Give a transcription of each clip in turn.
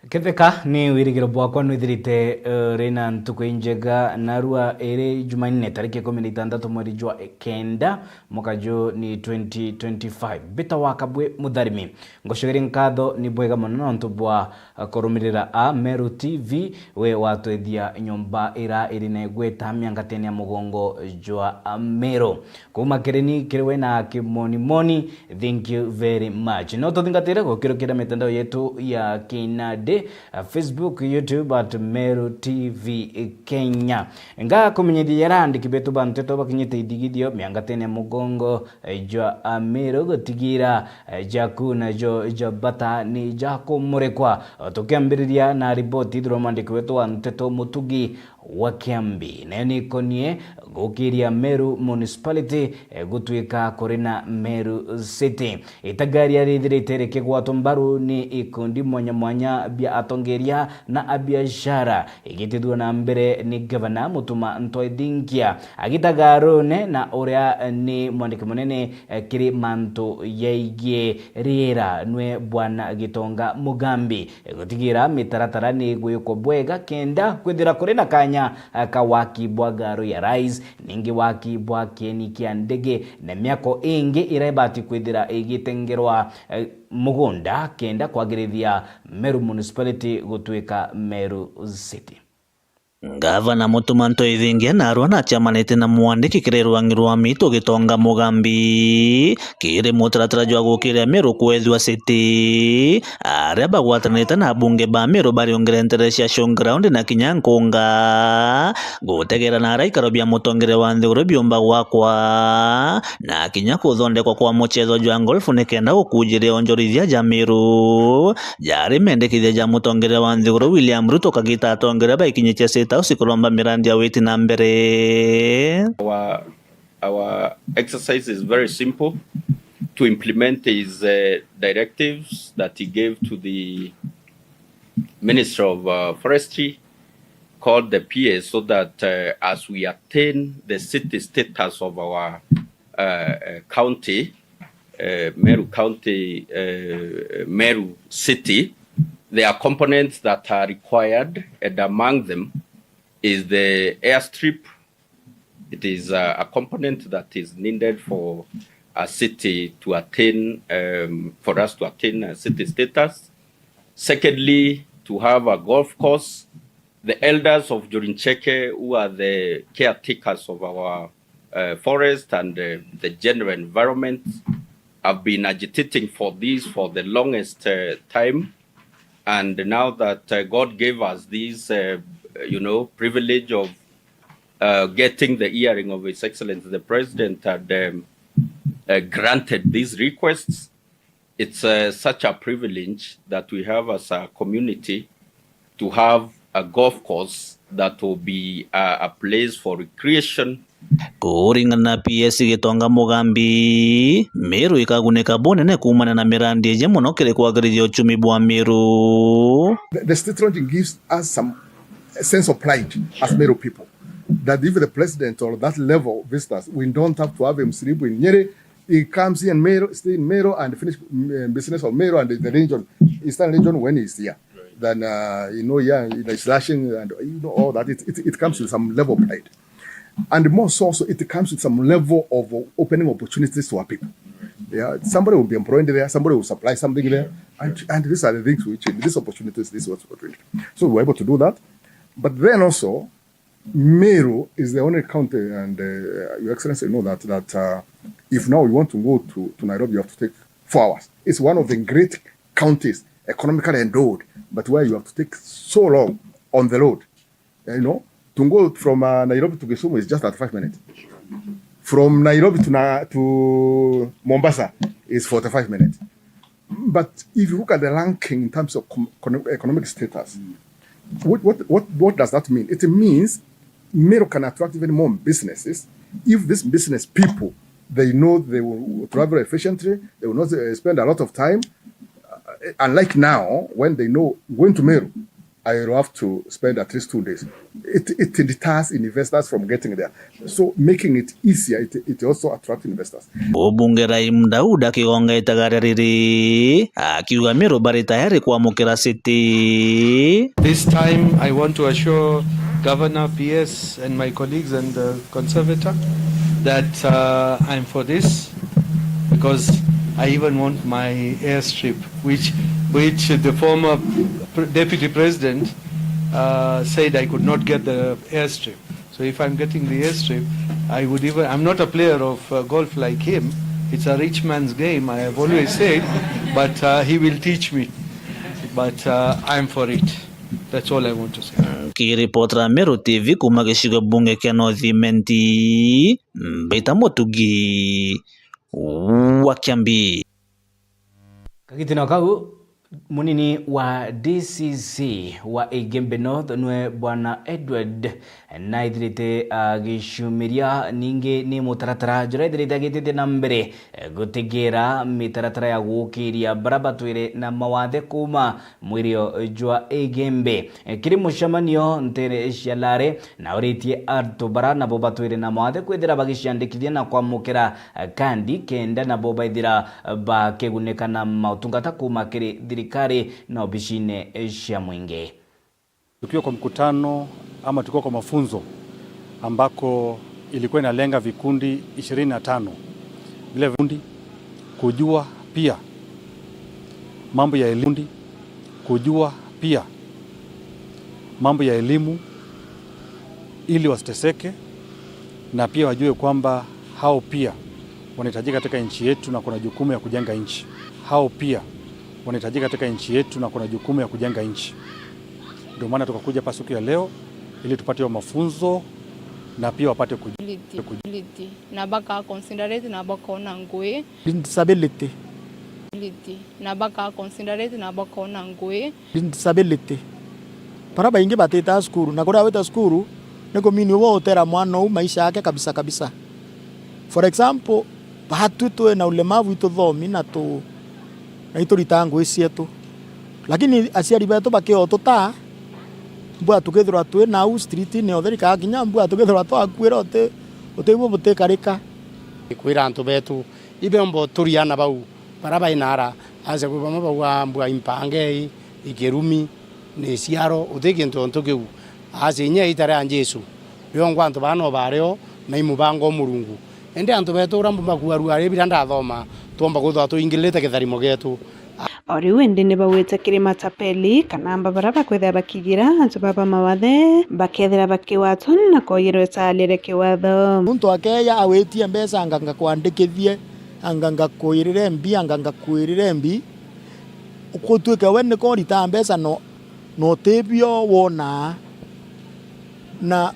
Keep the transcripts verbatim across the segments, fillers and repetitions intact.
Ketheka ni wirigiro bwakwa nwithirite, eh, ri na ntuku injega, narua iri Jumanne tariki ikumi na itantatu mweri jwa kenda, mwaka ju ni twenty twenty-five. Mbita wa Kabwe Mutharimi. Ngucokeria nkatho ni bwega mono nontu bwa, eh, kurumirira a Meru T V, we watwethia nyomba ira iri na igweta miangatene ya mugongo jwa Meru. Kuuma kiri ni kiri we na kimonimoni, thank you very much. No tuthingatire gukirukira mitandao yetu ya kinandi, uh, Facebook, YouTube at Meru T V Kenya. Ngakumenyithia jara andiki betu ba nteto bakinyite ithigithio miangatene ya mugongo, eh, jwa Ameru gutigira, eh, jaku najo ja bata ni jakumurikwa. O tukiambiriria na riboti ithirwa mwandiki wetu wa nteto Mutugi wa Kiambi. Nayo ni ikonie gukiria Meru Municipality, eh, gutuika kuri na Meru City. Itagaria rithirite rikigwatwa mbaru ni ikundi mwanya mwanya bia atongeria na abiashara, igitithua na mbere ni Gavana Mutuma Ntoithinkia, agitaga Arune na uria ni mwandiki munene, eh, kiri mantu yaigie riera, nwe Bwana Gitonga Mugambi. Gutigira mitaratara ni igwikwa bwega kenda kwithira kuri na kanya, eh, ka waki bwa ngaru ya Rais, ningi waki bwa kieni kia ndege na miako ingi iria ibati kwithira igitengerwa, eh, mugunda kenda kwagirithia Meru Municipality gutuika Meru City. Ngavana Mutuma Ntoithingia narua nachamanite na mwandiki kiri rwang'i rwa Mitu Gitonga Mugambi kiri mutaratara jwa gukiria Meru kwethua city, aria bagwatanite na abunge ba Meru bariungire ntere cia showground na kinya nkunga gutegera na ara ikaro bia mutongeria wa nthiguru biumba gwakwa na kinya kuthondekwa kwa muchetho jwa golf nikenda gukujiria onjorithia ja Meru. Jari mendekithia ja mutongeria wa nthiguru William Ruto kagita atongeria baikinyite State House kuromba mirandi ya witi na mbere. Our, our exercise is very simple, to implement his, uh, directives that he gave to the Minister of, uh, Forestry, called the P A, so that, uh, as we attain the city status of our, uh, uh, county, uh, Meru County, uh, Meru City, there are components that are required, and among them is the airstrip. It is, uh, a component that is needed for a city to attain, um, for us to attain a city status. Secondly, to have a golf course. The elders of Jorincheke, who are the caretakers of our, uh, forest and, uh, the general environment, have been agitating for this for the longest, uh, time. And now that, uh, God gave us this, uh, you know, privilege of, uh, getting the hearing of His Excellency the President and, um, uh, granted these requests, it's, uh, such a privilege that we have as a community to have a golf course that will be a, a place for recreation. Kuringana na P S Gitonga Mugambi, Meru ikagunika bunene kuumania na mirandi iji mono kiri kwagirithia uchumi bwa Meru. The, the state launching gives us some sense of pride as Meru people, that if the president or that level visitors, we don't have to have him sleep in Nyeri. He comes here in Meru, stay in Meru, and finish, mm, business of Meru and the region, Eastern region when he's here. Then, uh, you know, yeah, you know, slashing and, you know, all that. It, it, it comes with some level of pride. And more so, so it comes with some level of opening opportunities to our people. Yeah, somebody will be employed there, somebody will supply something there. And, and these are the things which, these opportunities, this is what we're doing. So we were able to do that. But then also, Meru is the only county, and, uh, Your Excellency, you know that, that, uh, if now you want to go to, to Nairobi, you have to take four hours. It's one of the great counties, economically endowed, but where you have to take so long on the road. You know, to go from, uh, Nairobi to Kisumu is just thirty-five minutes. From Nairobi to Na-, to Mombasa is forty-five minutes. But if you look at the ranking in terms of com-, econo-, economic status, what, what, what, what does that mean? It means Meru can attract even more businesses if these business people, they know they will travel efficiently, they will not, uh, spend a lot of time. Uh, unlike now, when they know going to Meru, I will have to spend at least two days. It, it deters investors from getting there. So making it easier, it, it also attracts investors. Ubunge Rahim Daud akigonga itagaria riri, akiuga Meru bari tayari kwamukira City. This time I want to assure Governor, P S and my colleagues and the Conservator that, uh, I'm for this because I even want my airstrip, which, which the former pr-, deputy president, uh, said I could not get the airstrip. So if I'm getting the airstrip, I would even, I'm not a player of, uh, golf like him. It's a rich man's game, I have always said, but, uh, he will teach me. But, uh, I'm for it. That's all I want to say. Nkiripotera Meru T V kuuma gicigo bunge kia North Imenti, Mbita Mutugi wa Kiambi. Kagitino kau, munini wa D C C wa Igembe North nwe Bwana Edward naithirite agicumiria ningi ni mutaratara juria ithirite agitite na mbere, eh, gutigira mitaratara ya gukiria bara batwire na mawathe kuuma mwirio jwa Igembe. Eh, kiri mucemanio ntere cia Lare, na uritie antu bara nabo batwire na mawathe kwithira bagiciandikithia na kwamukira, eh, kandi kenda nabo baithira, eh, bakigunika na mautungata kuuma kiri thirikari na obicine, eh, cia mwingi. Tukiwa kwa mkutano ama tukiwa kwa mafunzo ambako ilikuwa inalenga vikundi ishirini na tano, vile vikundi kujua pia mambo ya elimu, kujua pia mambo ya elimu ili wasiteseke, na pia wajue kwamba hao pia wanahitajika katika nchi yetu na kuna jukumu ya kujenga nchi. Hao pia wanahitajika katika nchi yetu na kuna jukumu ya kujenga nchi. Ndio maana tukakuja hapa siku ya leo ili tupate hiyo mafunzo na pia wapate kuj-, Ability, kuj- ability. Na baka considerate na bakaona ngui. Disability. Ability. Na baka considerate na bakaona ngui. Disability. Bara baingi batitaa cukuru, na kuria wita cukuru ni kumini uwe utera mwana uu maisha yake kabisa kabisa. For example, baatwi twi na ulemavu ituthomi na tu-, na ituritaa ngui cietu. Lakini aciari betu bakiotutaa, mbua tukithirwa twi nau street-ini yonthe rikaga kinya mbua tukithirwa twakuire uti, uti ibu butikarika. Kwira antu betu, ibembo turi ana bau, bara bai naara, aca kwi bamwe bauga mbua impangei, ikirumi, ni ciaro, uti kintu ontu kiu. Aca inya ita ria Jesu, riongwa antu baa no bario na i mubango o Murungu. Indi antu betu uria mbumakuarua ari bira ndathoma, twomba kwithirwa twingilite kitharimo gietu. O riu indi ni baugite kiri matapeli kana amba bara bakwithira bakigira antu baba mawathe, bakethira bakigwatwa na koyirwa itaali ria kiwatho. Muntu akeeja agwitie mbeca anga ngakwandikithie, anga ngakwirire mbi, anga ngakwirire mbi, gutwike we niko uritaa mbeca no, na utibio wonaa. Na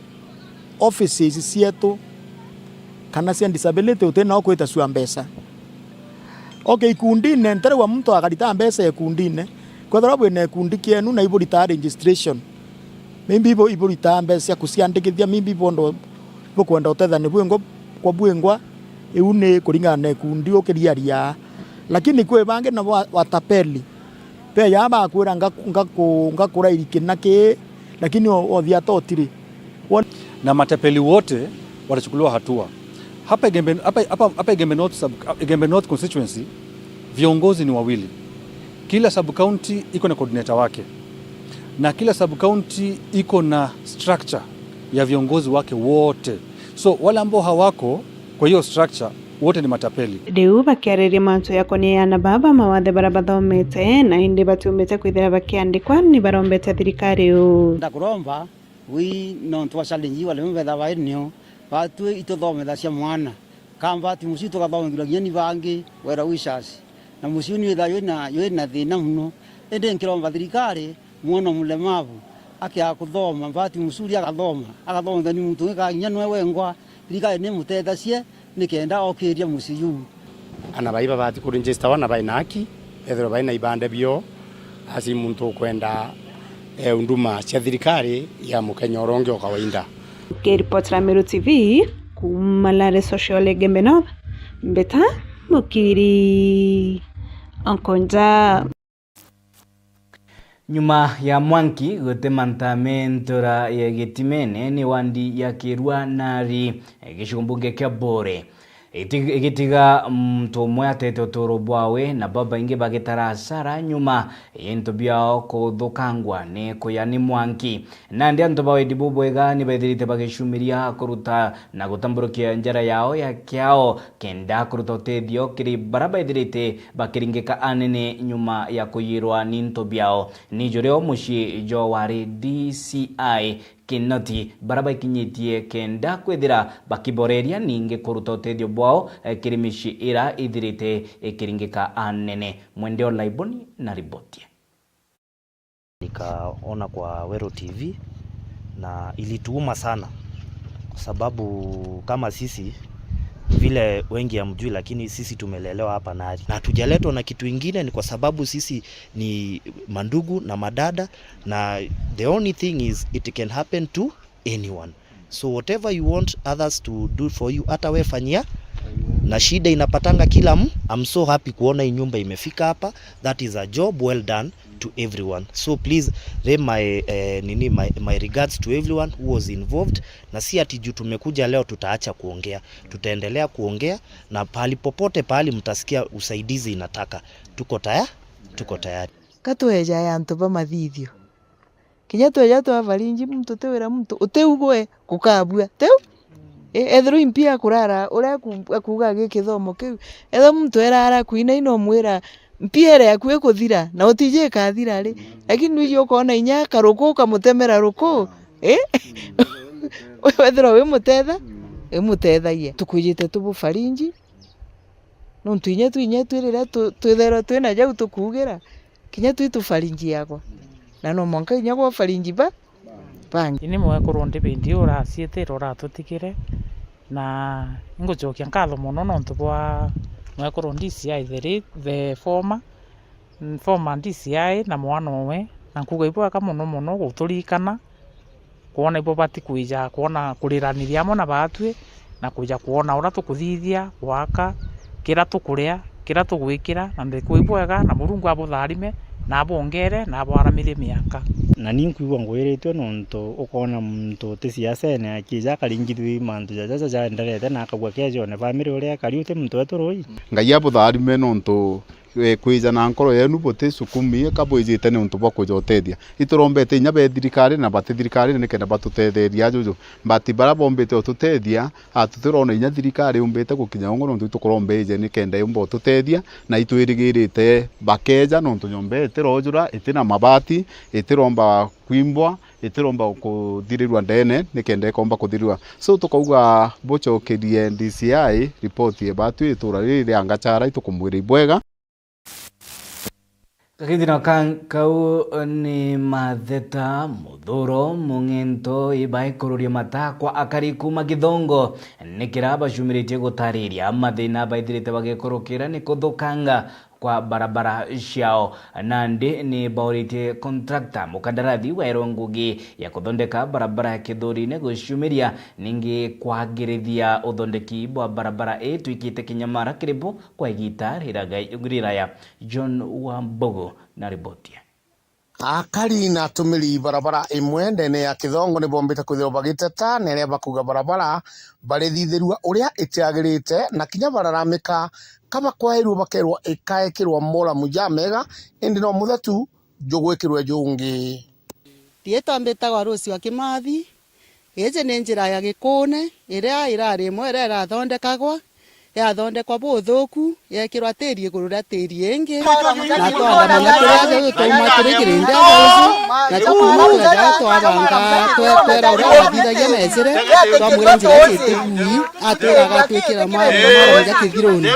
offices cietu kana cia disability utina o kwita cua mbeca. Okay, ikundine, ntirauga muntu akarita mbeca ikundine. Kwethirwa bwina ikundi kienu na iburitaa registration, maybe ibu-, iburitaa mbeca cia kuciandikithia, maybe ibondo-, ibukwenda utethania bwingwa kwa bwingwa, iu ni kuringana na ikundi ukiriaria. Lakini kwi bangi nabo wa-, watapeli. Beja bakwira ngaku-, ngaku-, ngakurairi kina kii, lakini o-, othia totiri. Won- Na matapeli wote watachukuliwa hatua. Hapa Igembe, hapa, hapa, hapa Igembe North sub-, Igembe North constituency, viongozi ni wawili. Kila sub county iko na coordinator wake. Na kila sub county iko na structure ya viongozi wake wote. So, wale ambao hawako kwa hiyo structure, wote ni matapeli. Riu bakiariria mantu jakonie ana baba mawathe bara bathomete, na indi batiumbite kwithira bakiandikwa, ni barombete thirikari uu. Ndakuromba, wi nontu wa challenge iu arimi betha bai nio, batwi ituthomethacia mwana. Ka mbati muciu tukathomethua nginya ni bangi, wera wishers. Na muciu ni witha jwina, jwina thina muno. Indi nkiromba thirikari, mwana mulemavu, akiaga kuthoma, mbati mucuri agathoma, agathomethua ni muntu ungi ka nginya nwe wengwa, thirikari ni mutethacie, nikenda okiria mucii juu. Ana bai babati kuregister wana bai na haki, bethirwe bai na ibande bio, asi muntu ukwenda, eh, huduma cia thirikari ya Mukenya uria ungi o kawaida. Ngiripotera Meru T V, kuuma Lare Social Igembe North, Mbita Mukiri Onkonja. Nyuma ya mwanki gutimanta me ntura ya Gitimene ni wandi ya Kirua Nari, gicigo mbunge kia Buuri. Iti-, igitiga muntu umwe atete uturo bwawe na babaingi bagitara hasara nyuma ya into biao kuthukangwa ni kuya ni mwanki. Nandi antu ba wendi bubwega ni bethirite bagicumiria kuruta na gutamburukia njara yao ya kiao kenda kuruta utethio kiri bara bethirite bakiringika anene nyuma ya kuyirwa ni into biao. Ni jurio mucii jwa wari D C I Kinoti bara baikinyitie kenda kwithira bakiboreria ningi kuruta utethio bwao, eh, kiri micii ira ithirite ikiringika anene. Mwende Olaiboni na riboti. Nikaona kwa Weru T V na ilituuma sana, kwa sababu kama sisi, vile wengi hamjui, lakini sisi tumelelewa hapa Nari na hatujaletwa na kitu ingine, ni kwa sababu sisi ni mandugu na madada, na the only thing is it can happen to anyone. So whatever you want others to do for you, hata we fanyia. Na shida inapatanga kila m-, I'm so happy kuona hii nyumba imefika hapa. That is a job well done to everyone. So please, re my, eh, nini, my, my regards to everyone who was involved. Na si ati juu tumekuja leo tutaacha kuongea. Tutaendelea kuongea, na pahali popote pahali mtasikia usaidizi inataka, tuko taya-, tuko tayari. Ka tweja ya antu ba mathithio. Kinya tweja twa barinji, muntu tiwira muntu, utiu gwe gukabua, tiu? I, ethirwa impi akurara, uria aku-, akuuga gi kithomo kiu, ethirwa muntu erara kuinaina umwira, mpi ere yaku ikuthira, na utiji ikathira ri? Lakini nwiji ukoona inya karuku ukamutemera ruku, i? Wethirwa wi mutetha, imutethagia. Tukwijite tububarinji, nontu inya tu, inya tu riria tu-, twithairwa twina jau tukuugira, kinya tu itubarinjiagwa. Na no mwanka inya gwa barinji ba-, bangi. Ini mwekuru ndi bindi uraciitire uratutigire, na ingucokia nkatho mono nontu bwa mwekuru D C I the late, the former, former D C I na mwana owe, na nkuuga ibwega mono mono guturirikana. Kwona ibo bati kwija kwona kuriraniria amwe na baatwi, na kwija kwona uria tukuthithia, gwaka, kiria tukuria, kiria tugwikira, na ndikuu ibwega, na Murungu abutharime, na abongere, na abwaramirie miaka. Na ni nkwigua ngwiritue nontu ukoona muntu uti siasene akija akaringithua mantu jaja jaenderete na akagua keja one family uria ekari uti muntu wetu rui. Ngai abutharime nontu eh, kwija na nkoro yenu buti sukumi, ka bwijite ni untu bwa kuja utethia. Iturombete inya be thirikari na bati thirikari nikenda batutetheria ajuju. But bara bombite ututethia, a, tutirona inya thirikari yumbite gukinya ungu nontu itukuromba ije nikenda yumba ututethia, na itwirigirite bakeja nontu nyomba itirojura, itina mabati, itiromba kwimbwa, itiromba kuthirirua ndeene nikenda ikomba kuthiriwa. So tukauga bucokerie D C I ripoti ya batu itura riri ria Ngachara itukumwira ibwega. Gakithina ka-, kau ni matheta, muthuro, mung'ento, ibaikururia matakwa akari kuuma Githongo, ni kira bacumiritie gutariria mathina baithirite bagikurukira ni kuthukanga kwa barabara ciao. Nandi ni bauritie contractor, mukandarathi waerwa ngugi ya kuthondeka barabara ya Kithurine gucumiria ningi kwagirithia uthondeki bwa barabara ii twikite kinyamara kiri bo kwa igita riraga-, riraya. John Wambugu na riboti ii. Akari na atumiri barabara imwe ndene ya Kithongo ni bombite kwithirwa bagiteta, na iria bakuga barabara barithithirua uria itiagirite, na kinya bararamika ka bakwairua bakerwa ikaekirwa moramu jamega, indi no muthetu jugwikirwe jungi. Riitwa mbitagwa Rose wa Kimathi. Iji ni njira ya Gikuune iria irari imwe iria irathondekagwa, yathondekwa buthuku, yekirwa tiiri iguru ria tiiri ingi, na twandamana turi aja twauma kiri kirindi aja uju, na tukuuma twega twabanga twe-, twera uria wathithagia mecire, twamwira njira iji iti bui, atwira agatwikira mwa-, maramu ja kithiruni.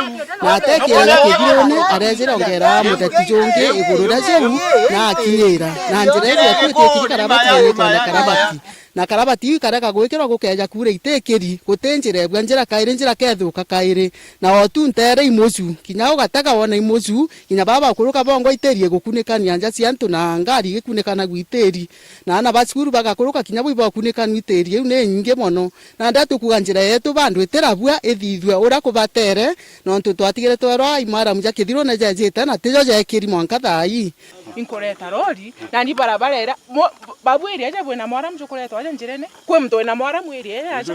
Na atekire ja kithiruni, arejire ongera mutheti jungi iguru ria jiu, na akinyira. Na njira iria twitwikiri karabati, na ni twenda karabati. Na karabati iu ikarega gwikirwa gukeeja kuura itikiri, guti njira ebua njira kairi, njira kethuka kairi. Na o tu nteere i muju, kinya ugatega wona i muju, kinya baa bakuruka bongwa itiri igukunikania nja cia antu na ngari igikunikanagua itiri. Na aana ba cukuru bagakuruka kinya bo ibakunikanu itiri iu ni inyingi mono. Nandi atukuga njira yeetu bandu itirabua ithithue uria kubatere, nontu twatigire twerwa i maramu ja kithirune jejite na tijo jekiri mwanka thaa ii. Inkureta rori, nani barabara iria, mo-, babu area aja bwina mwaramu jukuretwa aja njirene, kwi muntu wina mwaramu area iria aja.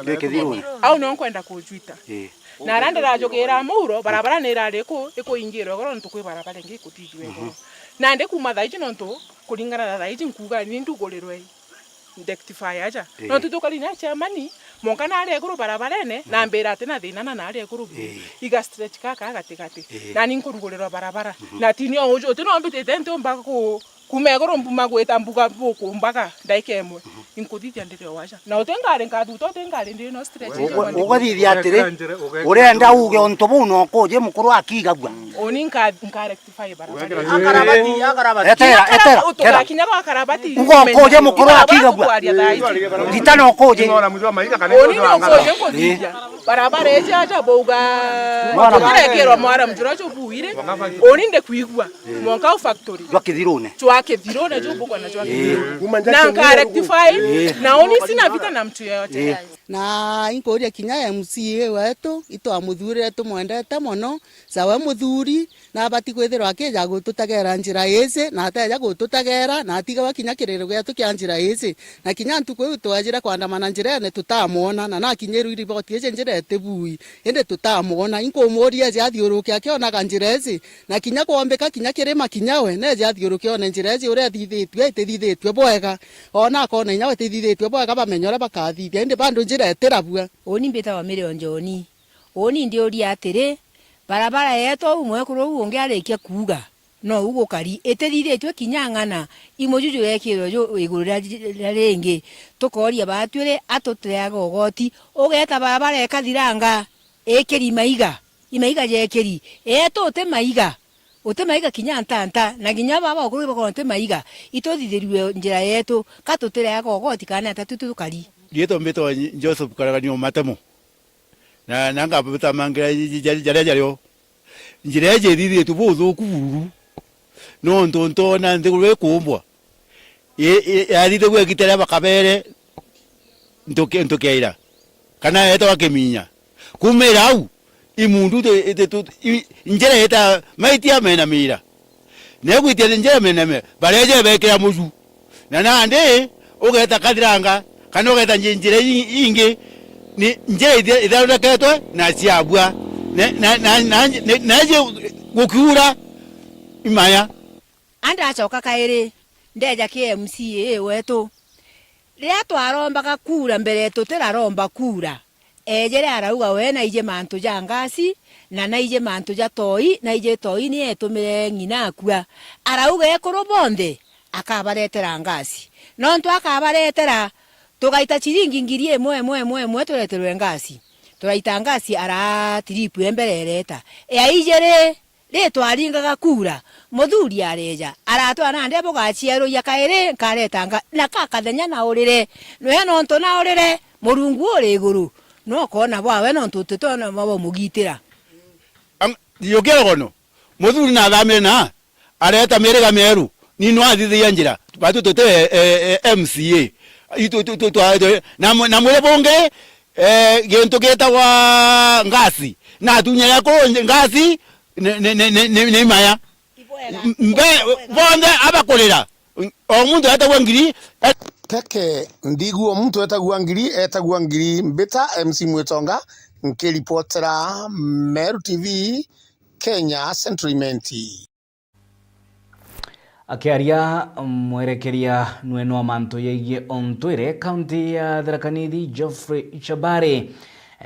Gikithirune. Au nio nkwenda kujwita. Ii. Na aria ndirajugira muuro, barabara ni irari iku-, ikuingirwa igoro nontu kwi barabara ingi ikuthithua igoro. Nandi kuuma thaa iji nontu kuringana na thaa iji nkuuga ni ndugurirwe ndectify aja. Ii. Nontu tukari na chairman, monka naria iguru barabarene, na mbira ati na thina na naria iguru buru. Ii. Iga stretch kaka gatigati. Ii. Nani nkurugurirwa barabara. Na tini o uju, uti no mbitite nti umbaga ku-, kuuma iguru mbuma gwita mbuga bukumbaga ndaika imwe. Inkuthithia ndiri o aja. Na uti ngari nkathuta, uti ngari ndi no stretch. Uga-, ugathithia atiri, urenda uge untu buu na ukuje mukuru akigagua. Uni nka-, nka rectify barabara. Akarabati, akarabati. Etera, etera, etera. Utugakinya gwa karabati. Uga ukuje mukuru akigagua. Rita na ukuje. Uni no ukuje nkuthithia. Barabara iji aja bauga, mwana ma- turekirwa mwaramu juria jubuire. Uni ndikwigua. Mwanka u factory. Jwa kithirune. Jwa kithirune, jubugwa na jwa kithirune. Na nka rectify, na uni sina vita na mtu yeyote. Na inkuuria kinya M C A wetu, itwamuthuurire tumwendete mono, sawe muthuri, na abati kwithirwa akija gututegera njira iji, na ateja gututegera, na atigawa kinya kiriro gietu kia njira iji. Na kinya ntuku iu twejire kwandamana njirene tutamwona, na nakinyirwe i riboti iji njira itibui, indi tutamwona. Inkumuuria eje athiuruke akionaga njira iji, na kinya kwombika kinya kirima kinya we, neje athiuruke one njira iji uria ithithitue, itithithitue bwega. Ona akona inya we itithithitue bwega, bamenya uria bakathithia, indi bandu njira itirabua. Uni mbitawa Miriam Njoni. Uni ndiuria atiri, barabara yetu au mwekuru uu ungi arikia kuuga, nou gukari, itithithitue kinya ng'ana, imuju jurekirwe ju iguru ria, ria ringi. Tukoria batwiri, atuteaga ugoti, ugeeta barabara ikathiranga, ikiri maiga, imaiga jekiri, eetu uti maiga, uti maiga kinya ntanta, na kinya baba ukuru bakorwo uti maiga, ituthithirue njira yetu, ka tutireaga ugoti kana ata tu tukari. Riitwa mbitwa Joseph Karagania Matemo. Na, na ngabutamangira ja-, ja-, jaria jario. Njira iji ithithitue buthuku bururu. Nontu ntoona nthiguru ikuumbwa. I-, i-, yathithagua igita riria bakabere ntuki-, ntuki ya ira. Kana yetagwa kiminya. Kuumira au, i mundu tu-, tu-, tu-, i-, njira ita, maitia mena miira. Na gwitia njira meneme, bareeja beekira muju. Na nandi ugeeta kathiranga, kana ugeeta nji-, njira i-, ingi, ni njira ithi-, ithondeketwe na ciabua. Na, na, na, na, na, na iji gukiura imaya. Andacoka kairi, ndeeja ki M C A wetu. Riria twarombaga kuura mbere, tutiraromba kuura. Eejere arauga we naiji mantu ja ngasi, na naiji mantu ja toi, naiji toi ni eetumire ng'ina akua. Arauga ekuru bonthe akabareetera ngasi. Nontu akabareetera, tugaita ciringi ngiri imwe, imwe, imwe, imwe tureeterwe ngasi. Turaita ngasi ara trip e mbere ireeta. Ya ijiri, ri twaringaga kuura, muthuuri areeja, aratwaa nandi bugaciaruria kairi, nkaretanga, na ka kathenya na urire, nwe nontu na urire, Murungu uri iguru, no ukoona bwawe nontu tutitwona bwa bumugiitira. Am-, yukia rugono, muthuuri nathamire na areeta miriga mieru, ni nwathithagia njira, batu tuti, e, e, e, M C A. Itu, tu, tu, twa, twa, na mwe-, na mwire bungi, e, gintu gitagwa ngasi, na atunya yakuru ngasi, ni, ni, ni, ni, ni, ni maya. Mbe, bonthe abakurira. O muntu etagwa ngiri, e- Teke ndigu o muntu etagwa ngiri, etagwa ngiri. Mbita M C Mwitonga, nkiripotera Meru T V, Kenya, Central Imenti. Akiaria mwerekeria nwene wa mantu yegie ontwire, kaunti ya Tharaka Nithi, Geoffrey Chabari,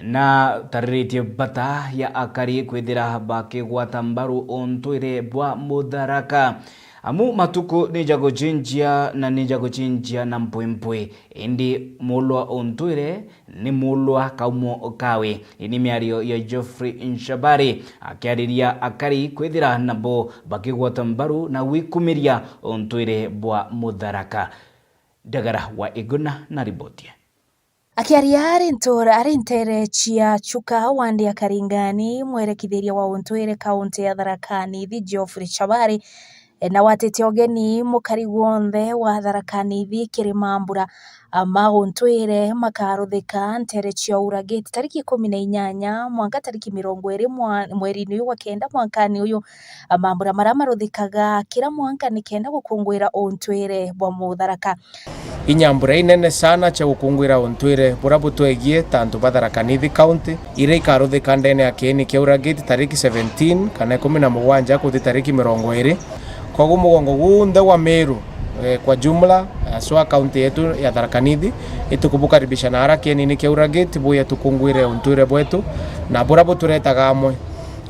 na tariritie bata ya akari kwithira bakigwata mbaru ontwire bwa Mutharaka. Amu matuku ni ja gucinjia na ni ja gucinjia na mpwimpwi, indi mulwa ontwire ni mulwa kaumo kawe. Ii ni miario ya Geoffrey Nchabari akiariria akari kwithira nabo bakigwata mbaru na gwikumiria ontwire bwa Mutharaka. Ndagara wa Iguna na riboti. Akiaria ari ntura, ari ntere cia Chuka, wandi ya Karingani, mwerekithiria wa untwire kaunti ya Tharaka Nithi, Geoffrey Chabari, na watite ugeni mukari gwonthe wa Tharaka Nithi kiri mambura ma untwire makaruthika ntere cia Ura Gate tariki ikumi na inyanya mwanka tariki mirongo iri mwa-, mweri-ini uyu wa kenda mwankani uyu. Mambura maria maruthikaga kira mwanka ni kenda gukunguira untwire bwa Mutharaka. I nyambura inene sana cia gukunguira untwire buria butwegie ta antu ba Tharaka Nithi County, iria ikaruthika ndene ya kiini kia Ura Gate tariki seventeen kana ikumi na mugwanja kuthi tariki mirongo iri. Koguo mugongo gunthe wa Meru, eh, kwa jumla, aswa kaunti yetu ya Tharaka Nithi, itukubukaribisha na ara kienini kia Ura Gate, buya tukunguire untwire bwetu na buria buturetaga amwe.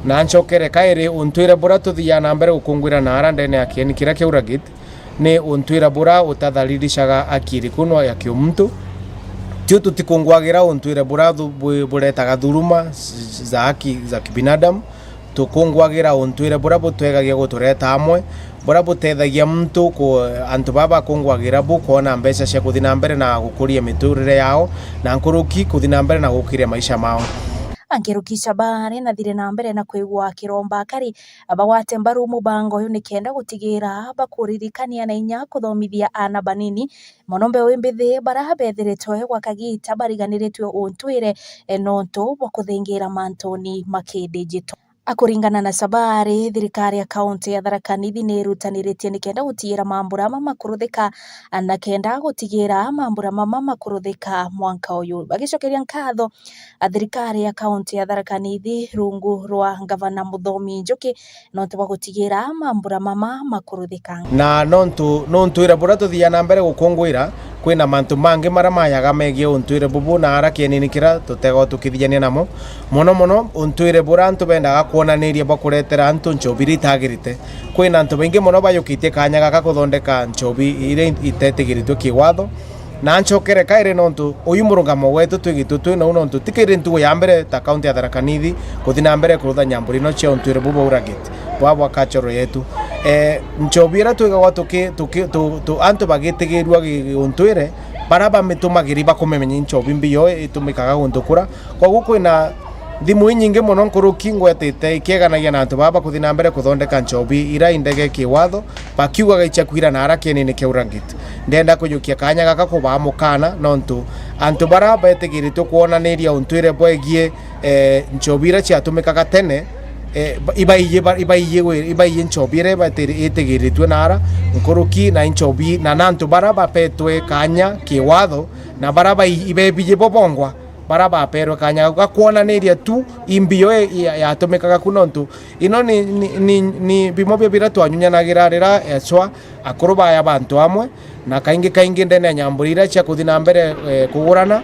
Na ncokere kairi, untwire buria tuthiaa na mbere gukunguira na ara ndene ya kieni kiria kia Ura Gate, ni untwire buria utathariricaga akiri kunwa ya kiumuntu. Tio tutikunguagira untwire buria thu-, bu-, buretaga thuruma z-, za haki za kibinadamu, tukunguagira untwire buria butwegagia gutureta amwe, buria butethagia muntu ku-, antu baa bakunguagira bu kwona mbeca cia kuthi na mbere na gukuria miturire yao, na nkuruki kuthi na mbere na gukiria maisha mao. Ankeruki Shabari nathire na mbere na kwigua kiromba akari abagwate mbaru mubango uyu nikenda gutigira bakuririkania na inya kuthomithia aana banini mono mbeu imbithi bara bethiritwe gwa kagita bariganiritwe untwire, e, nontu bwa kuthingira mantuni ma kidijito. Akuringana na Shabari, thirikari ya kaunti ya Tharaka Nithi ni irutaniritie nikenda gutigira mambura ama makuruthika, na kenda gutigira mambura mama makuruthika mwanka uyu. Bagicokeria nkatho, a thirikari ya kaunti ya Tharaka Nithi rungu rwa ngavana Muthomi Njuki nontu bwa gutigira mambura mama makuruthika. Na nontu, nontu ira buria tuthiaa na mbere gukunguira, kwina mantu mangi maria mayaga megie untwire bubu na ara kienini kiria tutego tukithijania namo. Mono mono, untwire buria antu bendaga kwonaniria bwa kuretera antu nchobi iria itagirite. Kwina antu baingi mono bayukitie kanya gaka kuthondeka nchobi iria itetigiritwe kiwatho. Na ncokere kairi nontu uyu murungamo wetu twigitwe twi nau nontu ti kiri ntugu ya mbere ta kaunti ya Tharaka Nithi kuthi na mbere kurutha nyambura ino cia untwire bu bwa Ura Gate, bwa bwa culture yetu. Eh, nchobi iria twigagwa tuki-, tuki-, tu-, tu-, antu bagitigirua gi-, gi-, untwire, bara bamitumagiri bakumemenya nchobi mbio itumikaga guntu kura. Koguo kwina thimu inyingi mono nkuruki ngwetite ikieganagia na antu baba kuthi na mbere kuthondeka nchobi ira indege kiwatho, bakiugaga icia kwira na ara kienini kia Ura Gate. Ndenda kujukia kanya gaka kubaa mukana, nontu antu bara betigiritwe kwonaniria untwire bwegie, eh, nchobi ira ciatumikaga tene, eh, ba-, ibaiye ba-, ibaiye gwe-, ibaiye nchobi ira ibatiri-, itigiritwe na ara nkuruki na nchobi, na, na antu bara bapetwe kanya kiwatho, na bara bai-, ibebiye bo bongwa, bara baperwe kanya ga kwonaniria tu imbio ya-, yatumikaga ku, nontu ino ni, ni, ni, ni bimo bia bira twanyunyanagira rira ecwa akuru baya bantu amwe, na kaingi kaingi ndene ya nyambura ira cia kuthi na mbere, eh, kugurana,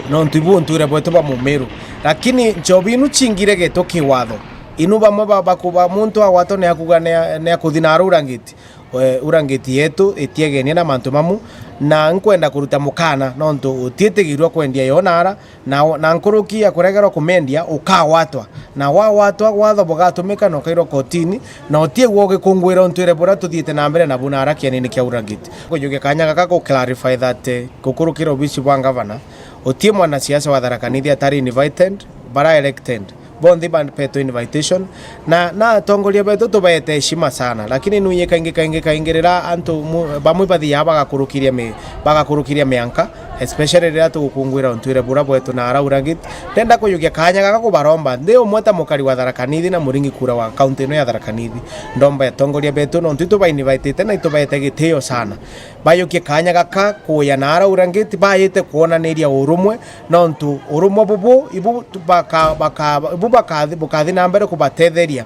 nontu ibu untwire bwetu bwa Mumiru. Lakini nchobi inu cingire getu kiwatho, inu bamwe ba-, bakuba muntu agwatwa ni akuga ni a-, ni akuthi na ara Ura Gate. Eh, Ura Gate yetu itiegenie na mantu mamu, na nkwenda kuruta mukana, nontu utitigirua kwendia yo na ara, na, na nkuruki ya kuregerwa kumendia, ukagwatwa. Na wagwatwa, watho bugatumika na ukairwa kotini, na utiigua ugikunguira untwire buria tuthiite na mbere nabu na ara kienini kia Ura Gate. Kujukia kanya gaka ku clarify that, eh, gukurukira obisi bwa ngavana, utie mwanasiasa wa Tharaka Nithi atari invited, bara elected. Bonthe bapetwe invitation, na, na atongoria betu tubaete heshima sana, lakini nuye kaingi, kaingi, kaingi rira antu mu-, bamwe bathiaga bagakurukiria mi-, bagakurukiria mianka, especially rira tugukunguira untwire bura bwetu na ara Ura Gate. Ndenda kujukia kanya gaka kubaromba, ndi umwe ta mukari wa Tharaka Nithi na muringi kura wa kaunti ino ya Tharaka Nithi, ndomba atongoria betu, nontu itubainvitite na itubaete gitio sana. Bajukie kanya gaka kuya na ara Ura Gate, bayite kwonaniria urumwe, nontu urumwe bubu, ibu tu-, baka-, baka-, ibu bakathi-, bukathi na mbere kubatetheria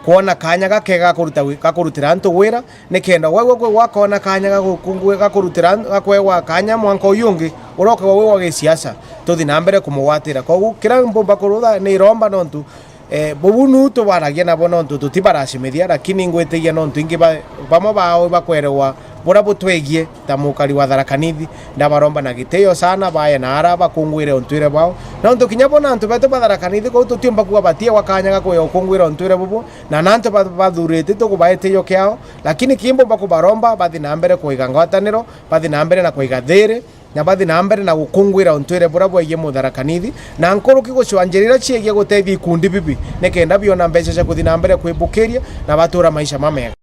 kwona kanya gakega ga kuruta wi-, ga kurutira antu wira, nikenda gwe, gwe, gwe wakona kanya ga gukungu-, ga kurutira an-, ga kwegwa kanya mwanka uyu ungi, uroka wi wa gisiasa, tuthi na mbere kumugwatira. Koguo, kira mbumba kurutha ni iromba, nontu Eh, bubu nu tubaragia nabo nontu tutibaracimithia, lakini ngwitigia nontu ingi ba-, bamwe bao bakwerewa bura butwegie ta mukari wa Tharaka Nithi. Ndabaromba na gitio sana, baye na ara bakunguire untwire bwao. Nontu kinya bona antu betu ba Tharaka Nithi, kou tutiumba kuga batiegwa kanya ga kuya ukunguira untwire bubu, na nantu ba-, bathurite tukubae gitio kiao, lakini kimbumba kubaromba bathi na mbere kuiga ngwataniro, bathi na mbere na kuiga thiri, na bathi na mbere na gukunguira untwire bura bwegie Mutharaka Nithi, na nkuruki gucwa njira iria ciegie gutethia ikundi bibi, nikenda biona mbeca cia kuthi na mbere kwibukiria na batura maisha mamega.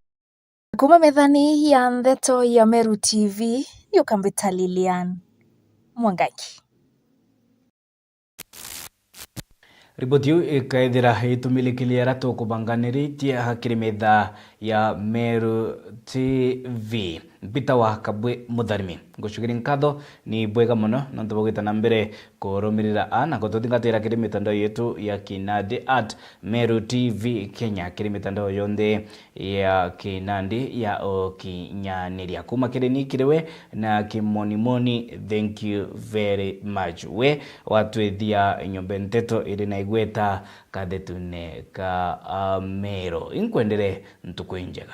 Kuma methani ya ndeto ya Meru T V, ni ukambita Lilian Mwangangi. Riboti iu ikaethira itumilikiria aria tukubanganiritie kiri metha ya Meru T V. Peter wa Kabwe Mutharimi, ngucukiri nkatho. Ni bwega mono nontu bwa gwita na mbere kurumirira a na gututhingatira kiri mitandao yetu ya kinandi at Meru T V Kenya, kiri mitandao yonthe ya kinandi ya ukinyaniria. Kuma kiri ni kiri we na kimonimoni, thank you very much. We watwithia nyombe nteto iri na igweta kathetune ka, ah, Meru. Inkwendere ntuku injega.